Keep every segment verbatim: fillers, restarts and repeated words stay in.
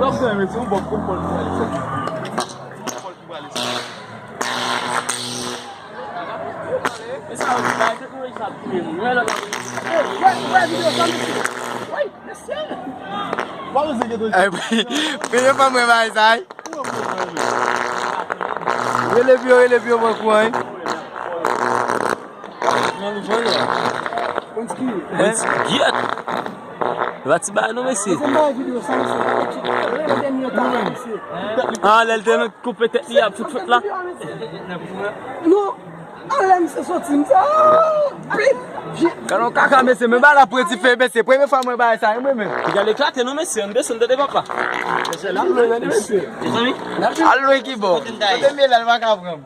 Lòk gen, mesye, yon bòk konpòl ki prale sèvi. Konpòl ki prale sèvi. E sa yo di, bay teknoloji sa ap touye moun. Wè lòt la. Ey, wè, wè videyo sa, mesye. Wi, mesye. Premye fwa mwen bay sa, wi. Rele pi yo, rele pi yo, mwen kouran, wi. Bon ti gyèt. E pa ti bagay non, mesye. Ah, lè l te koupe tèt li ap fout fout la. Non, anlè misye soti, misye, ah, pit. Gade yon kaka, mesye, men bagay la pran dife, mesye. Premye fwa mwen bay sa, wi, mwen menm. Piga l eklate non, mesye, ann desann, tande papa. Mesye, n ap lwen, mesye. Mezanmi. Al lwen ki bò. Kote m ta ye? Kote m ye la, l pa ka pran m.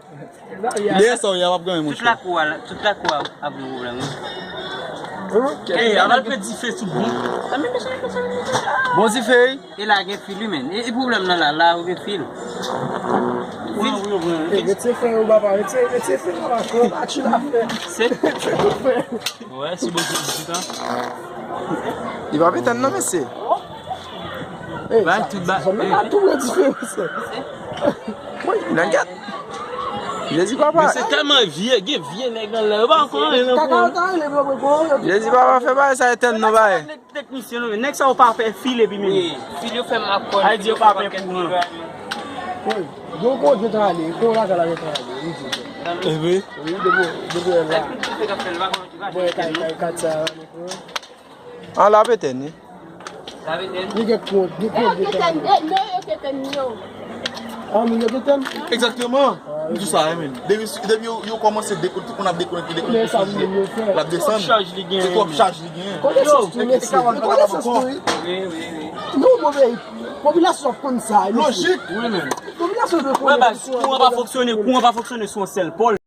Dèyè sa w ye a, w ap gen yon mouche. Tout lakou a, tout lakou a ap gen pwoblèm, wi. Ey, aval fè dife sou bon. Bon dife, wi. E la gen fil, wi, men. E, e pwoblèm nan la, la ou gen fil. Fil. E, retire fè yo, papa, retire, retire fè yo la, kò pa tchil afè. Se. Retire fè yo. Wè, sou bon dife, an. Li pa p etenn non, mesye. Bay tout ba. Sa tou pran dife, mesye. Wi, nan gèt. Jezi papa. Men se tèlman vye, gen vye nèg anlè. Yo pa ankò anyen nan kouran. Jezi papa, fè bagay sa etèn non, bay. Nèg teknisyen nou, nèg sa yo pa fè fil epi men. Wi, fil yo fè m ap konn. Ay di yo pa fè kouran. Wi, yo konn jan travay, kouran la sa la jan travay, wi, di. Epi? Wi, depi, depi la. Bon, kay, kay, kat sa. An la pete ni. Li gen kont, gen kont de tan. Egzakteman. M di sa, men. Depi, depi yo, yo kòmanse dekonekte, tout moun ap dekonekte, dekonekte, l ap desann. Se twòp chaj li genyen. Konesans tou, mesye. Konesans tou, wi. Wi, wi, wi. Nou, bon, men, popilasyon ap konn sa, mesye. Lojik. Wi, men. Popilasyon dwe konnen. Wè, baz, kouran pa fonksyone, kouran pa fonksyone sou yon sèl pòl.